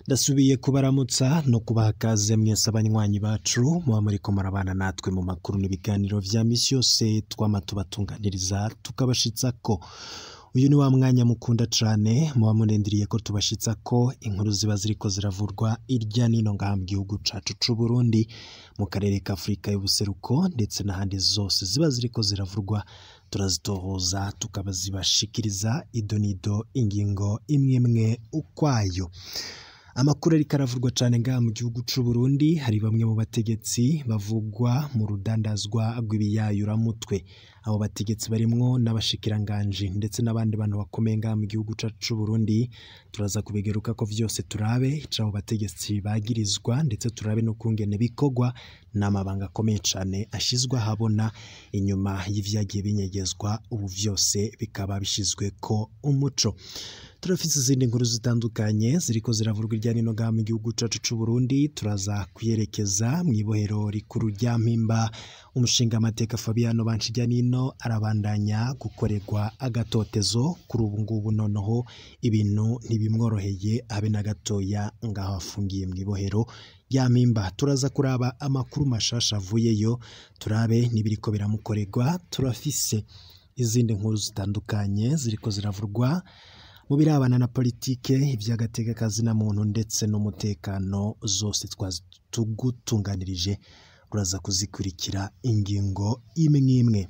Ndasubiye kubaramutsa no kubaha kaze mwese abanywanyi bacu muba muriko murabana natwe mu makuru n'ibiganiro vya misi yose twama tubatunganiriza tukabashitsako. Uyu ni wa mwanya mukunda cane muba murindiriye ko tubashitsako inkuru ziba ziriko ziravurwa irya nino ngaha mu gihugu cacu c'Uburundi, mu karere ka Afurika y'ubuseruko ndetse n'ahandi zose ziba ziriko ziravurwa, turazitohoza tukabazibashikiriza idonido ingingo imwe imwe ukwayo. Amakuru ariko aravurwa cane ngaha mu gihugu c'Uburundi, hari bamwe mu bategetsi bavugwa mu rudandazwa rw'ibiyayuramutwe. Abo bategetsi barimwo n'abashikiranganji ndetse n'abandi bantu bakomeye ngaha mu gihugu cacu c'Uburundi. Turaza kubigarukako vyose turabe ico abo bategetsi bagirizwa ndetse turabe n'ukungene bikorwa n'amabanga akomeye cane ashizwe ahabona inyuma y'ivyagiye binyegezwa, ubu vyose bikaba bishizweko umuco. Turafise izindi nkuru zitandukanye ziriko ziravurwa irya nino ngaha mu gihugu cacu c'Uburundi. Turaza kuyerekeza mw'ibohero rikuru rya Mpimba. Umushingamateka Fabiano Banshijyanino arabandanya gukorerwa agatotezo kuri ubu ngubu, noneho ibintu ntibimworoheye habe na gatoya ngaho afungiye mw'ibohero rya Mpimba. Turaza kuraba amakuru mashasha avuyeyo, turabe n'ibiriko biramukorerwa. Turafise izindi nkuru zitandukanye ziriko ziravurwa mu birabana na politike, ivy'agateka kazina muntu ndetse n'umutekano, zose tugutunganirije, uraza kuzikurikira ingingo imwe imwe.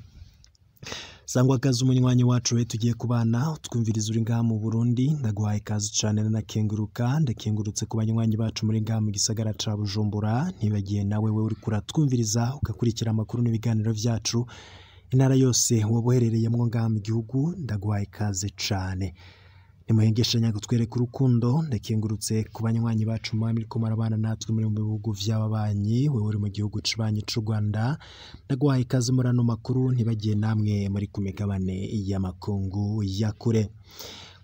Sangwa kazi umunywanyi wacu we tugiye kubana twumviriza uri ngaha mu Burundi, ndaguhaye ikaze cane nanakenguruka. Ndakengurutse ku banywanyi bacu muri ngaha mu gisagara ca Bujumbura, ntibagiye nawe we uriko uratwumviriza ugakurikira amakuru n'ibiganiro vyacu intara yose woba uherereyemwo ngaha mu gihugu, ndaguhaye ikaze cane. Nimuhengeshanya kutwereka urukundo. Ndakengurutse ku banywanyi bacu muba muriko murabana natwe muri mu bihugu vy'ababanyi, wewe uri mu gihugu cibanyi c'u Rwanda, ndaguhaye ikaze muri ano makuru, ntibagiye namwe muri ku migabane y'amakungu ya kure.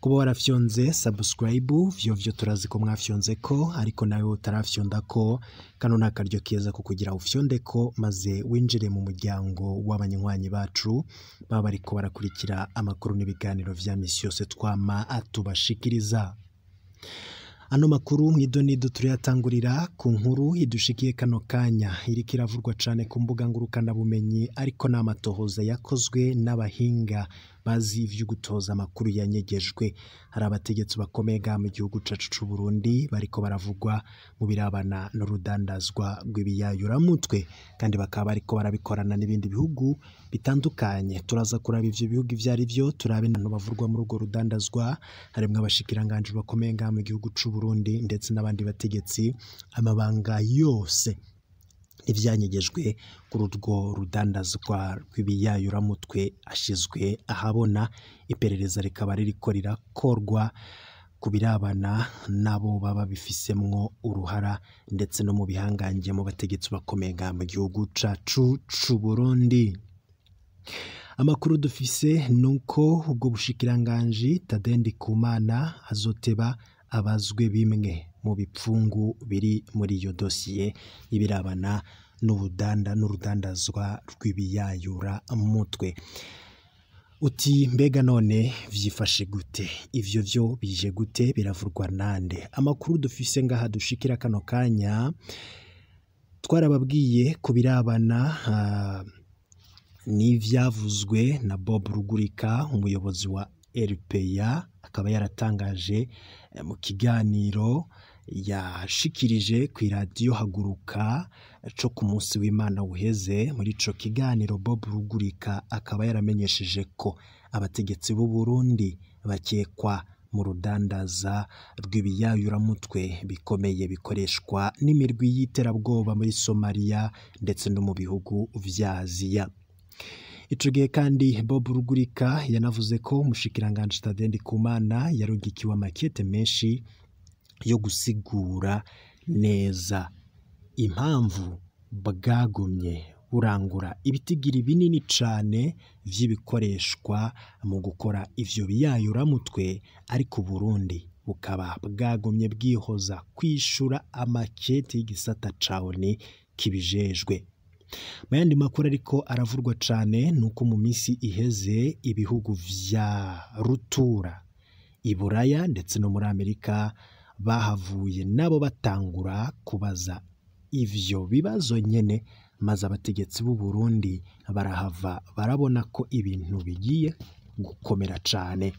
Kuba warafyonze subscribe vyovyo turazi ko mwafyonze ko, ariko nawe utarafyonda ko, kano ni akaryo keza ko kugira ufyonde ko maze winjire mu muryango w'abanywanyi bacu baba bariko barakurikira amakuru n'ibiganiro vya misi yose twama atubashikiriza. Ano makuru mw'idonido turayatangurira ku nkuru idushikiye kano kanya, iriko iravurwa cane ku mbuga ngurukanabumenyi, ariko n'amatohoza yakozwe n'abahinga bazi ivyo gutoza amakuru yanyegejwe. Hari abategetsi bakomeye ngaha mu gihugu cacu c'Uburundi bariko baravugwa mu birabana n'urudandazwa rw'ibiyayuramutwe, kandi bakaba bariko barabikorana n'ibindi bihugu bitandukanye. Turaza kuraba ivyo bihugu ivyo ari vyo, turabe n'abantu bavurwa muri urwo rudandazwa, harimwo abashikiranganji bakomeye ngaha mu gihugu c'Uburundi ndetse n'abandi bategetsi. Amabanga yose ivyanyegejwe kuri urwo rudandazwa rw'ibiyayuramutwe ashizwe ahabona, iperereza rikaba ririko rirakorwa ku birabana n'abo baba bifisemwo uruhara ndetse no mu bihangange mu bategetsi bakomeye ngaha mu gihugu cacu c'Uburundi. Amakuru dufise nuko ubwo bushikiranganji Tade Ndikumana azoteba abazwe bimwe mu bipfungu biri muri iyo dosiye y'ibirabana n'ubudanda n'urudandazwa rw'ibiyayura mutwe. Uti mbega none vyifashe gute? Ivyo vyo bije gute? Biravurwa nande? Amakuru dufise ngaha dushikira kano kanya, twarababwiye ku birabana n'ivyavuzwe na Bob Rugurika, umuyobozi wa RPA, akaba yaratangaje mu kiganiro yashikirije ku iradiyo Haguruka co ku munsi w'Imana uheze. Muri ico kiganiro Bob Rugurika akaba yaramenyesheje ko abategetsi b'u Burundi bakekwa mu rudandaza rw'ibiyayuramutwe bikomeye bikoreshwa n'imirwi y'iterabwoba muri Somalia ndetse no mu bihugu vya Aziya. Ico gihe kandi Bob Rugurika yanavuze ko umushikiranganji Tade Ndikumana yarungikiwe amakete menshi yo gusigura neza impamvu bwagumye burangura ibitigiri binini cane vy'ibikoreshwa mu gukora ivyo biyayuramutwe, ariko Burundi bukaba bwagumye bwihoza kwishura amakete y'igisata ca ONU kibijejwe. Mu yandi makuru ariko aravurwa cane nuko mu misi iheze ibihugu vya rutura i Buraya ndetse no muri Amerika bahavuye nabo batangura kubaza ivyo bibazo nyene, maze abategetsi b'u Burundi barahava barabona ko ibintu bigiye gukomera cane.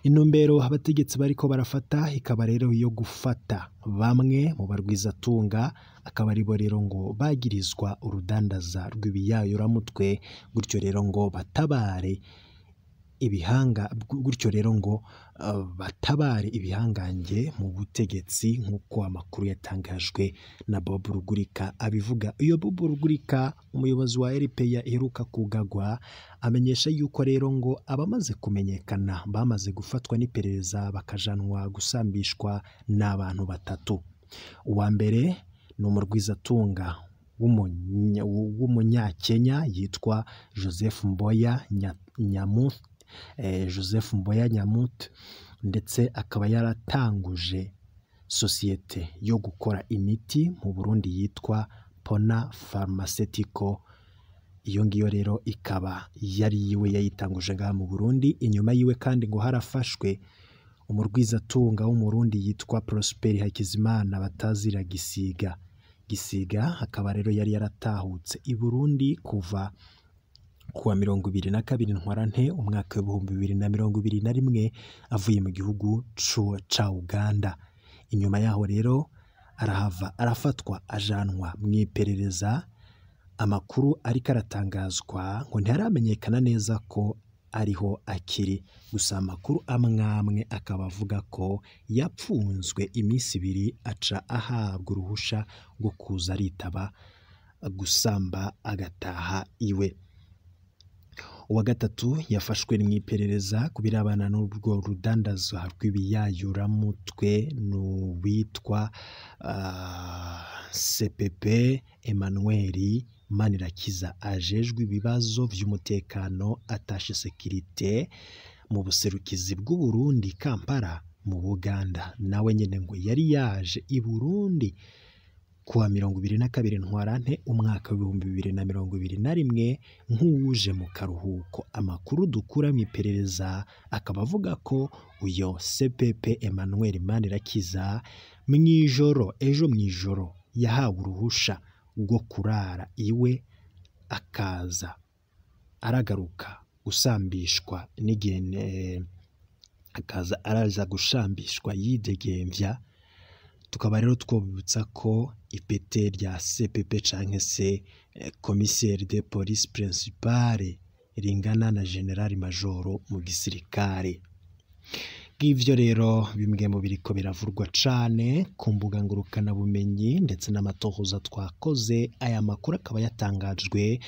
Intumbero abategetsi bariko barafata ikaba rero iyo gufata bamwe mu barwizatunga, akaba aribo rero ngo bagirizwa urudandaza rw'ibiyayuramutwe, gutyo rero ngo batabare ibihanga, gutyo rero ngo batabare ibihangange mu butegetsi, nk'uko amakuru yatangajwe na Bob Rugurika abivuga. Iyo Bob Rugurika, umuyobozi wa RPA iheruka kugagwa, amenyesha yuko rero ngo abamaze kumenyekana bamaze gufatwa n'iperereza bakajanwa gusambishwa n'abantu batatu. Uwa mbere ni umurwizatunga w'umunyakenya yitwa Joseph Mboya Nyamuth, Joseph Mboya Nyamuth, ndetse akaba yaratanguje sosiyete yo gukora imiti mu Burundi yitwa Pona Pharmaceutical. Iyo ngiyo rero ikaba yari yiwe, yayitanguje ngaha mu Burundi. Inyuma yiwe kandi ngo harafashwe umurwizatunga w'umurundi yitwa Prosper Hakizimana batazira Gisiga. Gisiga akaba rero yari yaratahutse i Burundi kuva kuwa 22 Ntwarante umwaka w'2021 avuye mu gihugu ca Uganda. Inyuma yaho rero arahava arafatwa ajanwa mu iperereza. Amakuru ariko aratangazwa ngo ntiharamenyekana neza ko ariho akiri, gusa amakuru amwamwe akaba avuga ko yapfunzwe iminsi ibiri aca ahabwa uruhusha rwo kuza aritaba gusamba agataha iwe. Uwa gatatu yafashwe mu iperereza ku birabana n'urwo rudandaza rw'ibiyayuramutwe n'uwitwa CPP Emmanuel Manirakiza, ajejwe ibibazo vy'umutekano atashe sekirite mu buserukizi bw'u Burundi Kampala mu Buganda. Nawe nyene ngo yari yaje i Burundi kuwa 22 Ntwarante umwaka w'2021 nk'uwuje mu karuhuko. Amakuru dukura mu iperereza akaba avuga ko uyo CPP Emmanuel Manirakiza mw'ijoro ejo mw'ijoro yahawe uruhusha rwo kurara iwe, akaza aragaruka gusambishwa n'igene, akaza araza gushambishwa yidegemvya. Tukaba rero twobibutsa ko ipete rya CPP canke se commissaire de police principale ringana na general majoro mu gisirikare. Ngivyo rero bimwe mu biriko biravurwa cane ku mbuga ngurukana bumenyi ndetse n'amatohoza twakoze. Aya makuru akaba yatangajwe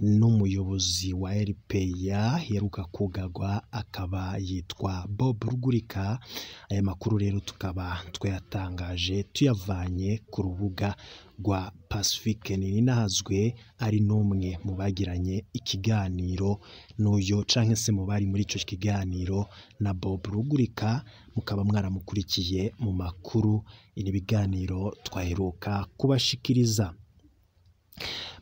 n'umuyobozi wa RPA heruka kugagwa, akaba yitwa Bob Rugurika. Aya makuru rero tukaba twayatangaje tuyavanye ku rubuga rwa Pacifique Nininahazwe, ari n'umwe mu bagiranye ikiganiro n'uyo canke se mu bari muri ico kiganiro na Bob Rugurika, mukaba mwaramukurikiye mu makuru n'ibiganiro twaheruka kubashikiriza.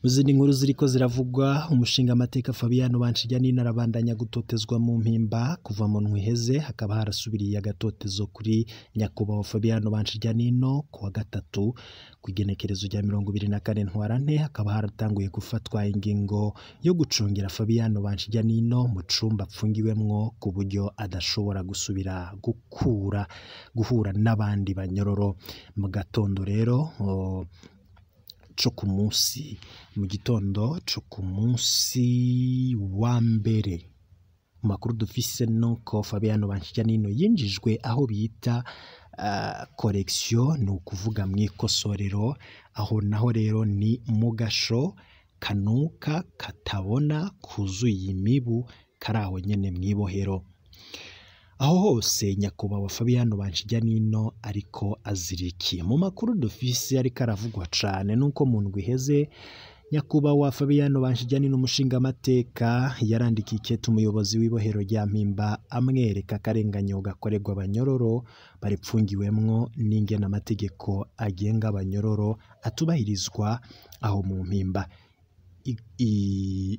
Mu zindi nkuru ziriko ziravugwa, umushinga amateka Fabiano Banshijyanino arabandanya gutotezwa mu Mpimba. Kuva mu ndwi iheze hakaba harasubiriye agatotezo kuri nyakubahwa Fabiano Banshijyanino. Kuwa gatatu ku igenekerezo rya 24 Ntwarante hakaba haratanguye gufatwa ingingo yo gucungira Fabiano Banshijyanino mu cumba apfungiwemwo, ku buryo adashobora gusubira guhura n'abandi banyororo. Mu gatondo rero co ku munsi, mu gitondo co ku munsi wa mbere, makuru dufise nuko Fabiano Banshijyanino yinjijwe aho bita correction, ni ukuvuga mw'ikosorero. Aho naho rero ni mu gasho kanuka katabona kuzuye imibu kari aho nyene mw'ibohero. Aho hose nyakubahwa Fabiano Banshijyanino ariko azirikiye. Mu makuru dufise ariko aravugwa cane nuko mu ndwi iheze nyakubahwa Fabiano Banshijyanino umushinga amateka yarandikiye ikete umuyobozi w'ibohero rya Mpimba, amwereka akarenganyo gakorerwa abanyororo baripfungiwemwo n'ingene amategeko agenga abanyororo atubahirizwa aho mu Mpimba.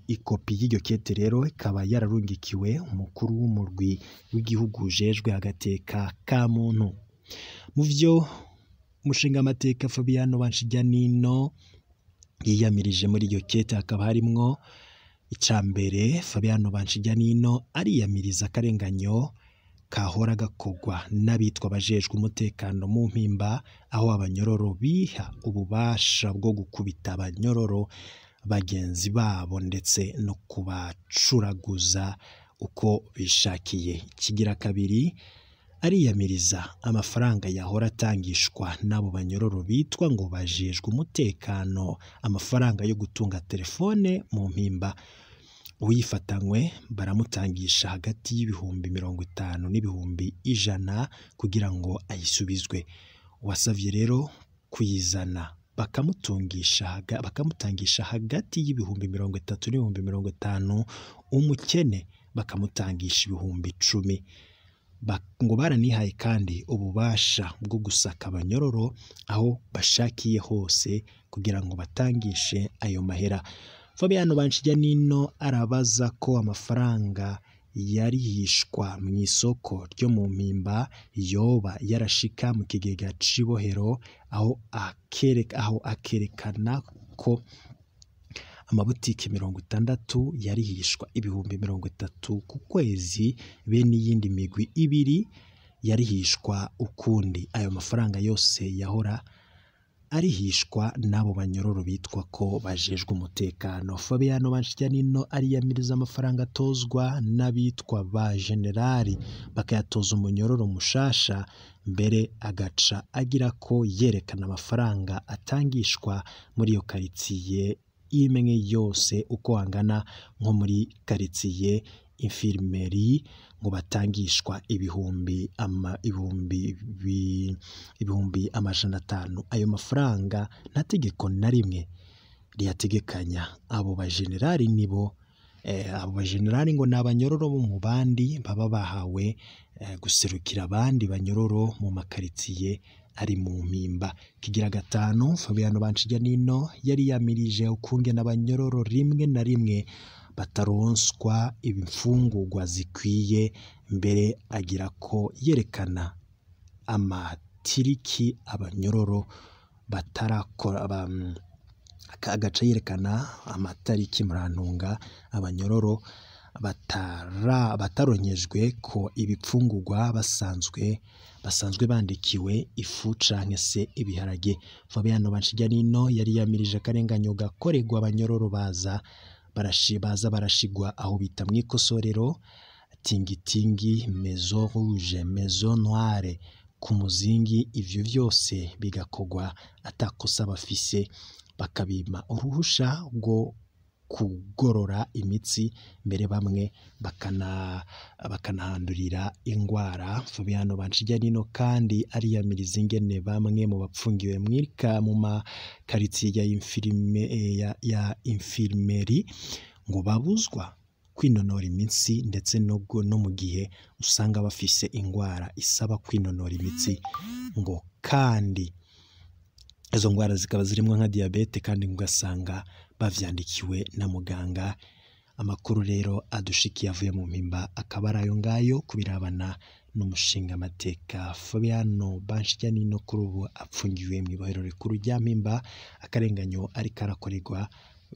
Ikopi y'iryo kete rero ikaba yararungikiwe umukuru w'umurwi w'igihugu ujejwe agateka ka muntu. Mu vyo umushingamateka Fabiano Banshijyanino yiyamirije muri iryo kete hakaba harimwo ica mbere, Fabiano Banshijyanino ariyamiriza akarenganyo kahora gakogwa n'abitwa abajejwe umutekano mu Mpimba, aho abanyororo biha ububasha bwo gukubita abanyororo bagenzi babo ndetse no kubacuraguza uko bishakiye. Ikigira kabiri, ariyamiriza amafaranga yahora atangishwa n'abo banyororo bitwa ngo bajejwe umutekano, amafaranga yo gutunga telefone mu Mpimba. Uyifatanywe baramutangisha hagati y'ibihumbi 50 n'ibihumbi 100 kugira ngo ayisubizwe. Uwasavye rero kuyizana bakamutangisha hagati y'ibihumbi 30 n'ibihumbi 50, umukene bakamutangisha ibihumbi 10. Ngo baranihaye kandi ububasha bwo gusaka abanyororo aho bashakiye hose kugira ngo batangishe ayo mahera. Fabiano Banshijyanino arabaza ko amafaranga yarihishwa mu isoko ryo mu Mpimba yoba yarashika mu kigega c'ibohero, aho akerekana ko amabutike 60 yarihishwa ibihumbi 30 ku kwezi, be n'iyindi migwi ibiri yarihishwa ukundi. Ayo mafaranga yose yahora arihishwa n'abo banyororo bitwa ko bajejwe umutekano. Fabiano Banshijyanino ariyamiriza amafaranga atozwa n'abitwa ba generali bakayatoza umunyororo mushasha, mbere agaca agira ko yerekana amafaranga atangishwa muri iyo karitsiye imwe yose uko angana, nko muri karitsiye infirmeri ngo batangishwa ibihumbi 500. Ayo mafaranga nta tegeko na rimwe riyategekanya. Abo bajenerali nibo abo bajenerali ngo ni abanyororo bo mu bandi baba bahawe guserukira abandi banyororo mu makaritsiye ari mu Mpimba. Kigira gatanu, Fabiano Banshijyanino yari yamirije ukungene abanyororo rimwe na rimwe bataronswa ibimfungurwa zikwiye, mbere agira ko yerekana amatiriki abanyororo batarakora agaca yerekana amatariki murantunga abanyororo bataronyejwe ko ibipfungurwa basanzwe bandikiwe ifu canke se ibiharage. Fabiano Banshijyanino yari yamirije akarenganyo gakorerwa abanyororo baza barashigwa aho bita mw'ikosorero, tingitingi, maison rouge, maison noire, ku muzingi. Ivyo vyose bigakogwa atakosa bafise, bakabima uruhusha rwo kugorora imitsi, mbere bamwe bakanahandurira ingwara. Fabiano Banshijyanino kandi ariyamiriza ingene bamwe mu bapfungiwe mu makaritsiye ya infirmeri ngo babuzwa kwinonora imitsi, ndetse no mu gihe usanga bafise ingwara isaba kwinonora imitsi, ngo kandi izo ngwara zikaba zirimwo nka diyabete, kandi ugasanga bavyandikiwe na muganga. Amakuru rero adushikiye avuye mu Mpimba akaba ari ayo ngayo kubirabana n'umushingamateka Fabiano Banshijyanino, kuri ubu apfungiwe mw'ibohero rikuru rya Mpimba. Akarenganyo ariko arakorerwa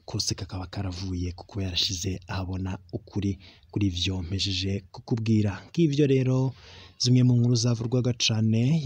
kose kakaba karavuye kuko yarashize ahabona ukuri kuri ivyo mpejeje kukubwira. Ngivyo rero zimwe mu nkuru zavurwaga cane.